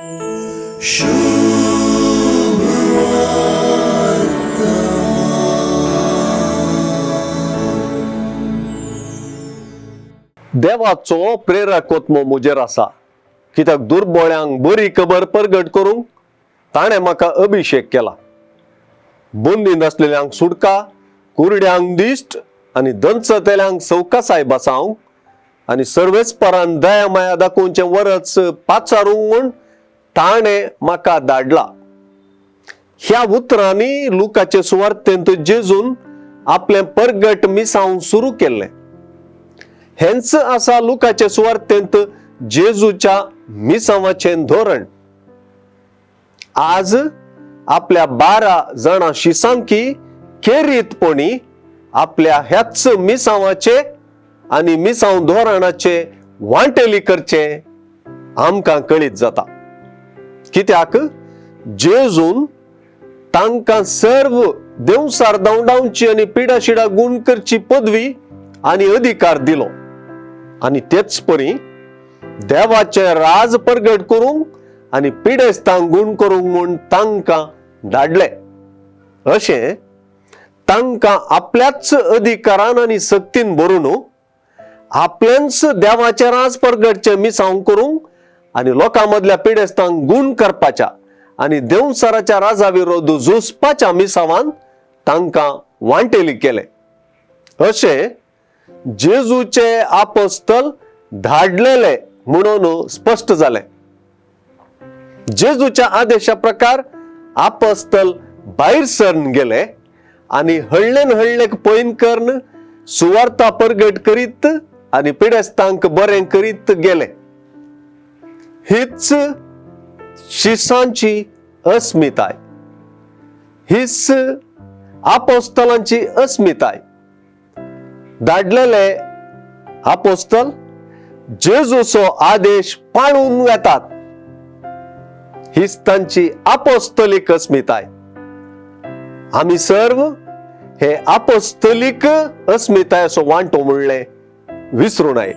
देवाचो प्रेरक आत्मो म्हजेर आसा, कित्याक दुर्बोळ्यांक बरी खबर परगट करूंक ताणें म्हाका अभिशेक केला. बंदीन आसलेल्यांक सुटका, कुरड्यांक दिश्ट आनी दंचतेल्यांक सवकासाय बसावंक आनी सर्वेस्परान दया माया दाखोवचें वरच पाचारूंक म्हूण ताणें म्हाका धाडला. ह्या उतरांनी लुकाचे सुवार्तेंत जेजून आपलें परगट मिसांव सुरू केल्लें. हेंच आसा लुकाचे सुवार्तेंत जेजूच्या मिसांवाचें धोरण. आज आपल्या 12 जाणां शिसांकी खेरीतपणी आपल्या ह्याच मिसांवाचे आनी मिसांव धोरणाचे वांटेली करचे आमकां कळीत जाता. कित्याक जेजून तांकां सर्व देवसार धांवडावची आनी पिडाशिडा गुण करची पदवी आनी अधिकार दिलो आनी तेच परी देवाचे राज परगट करूंक आनी पिडेस्तांक गुण करूंक म्हूण तांकां धाडले. अशें तांकां आपल्याच अधिकारान आनी सक्तीन भरून आपलेंच देवाचे राज परगटचे मिसांव करूंक आनी लोकां मदल्या पिडेस्तांक गुण करपाच्या आनी देवसाराच्या राजा विरोध झुजपाच्या मिसावान तांकां वांटेली केले. अशें जेजूचे आपोस्तल धाडलेले म्हणून स्पश्ट जालें. जेजूच्या आदेशा प्रकार आपोस्तल भायर सरन गेले आनी हळ्ळेन हळ्ळेक पयन करून सुवार्ता परगट करीत आनी पिडेस्तांक बरें करीत गेले. हीच शिसांची अस्मिताय, हीच आपोस्तलांची अस्मिताय. धाडलेले आपोस्तल जेजूचो आदेश पाळून वेतात, हीच तांची आपोस्तलीक अस्मिताय. आमी सर्व हे आपोस्तलीक अस्मितायेचो वांटो म्हणलें विसरू नये.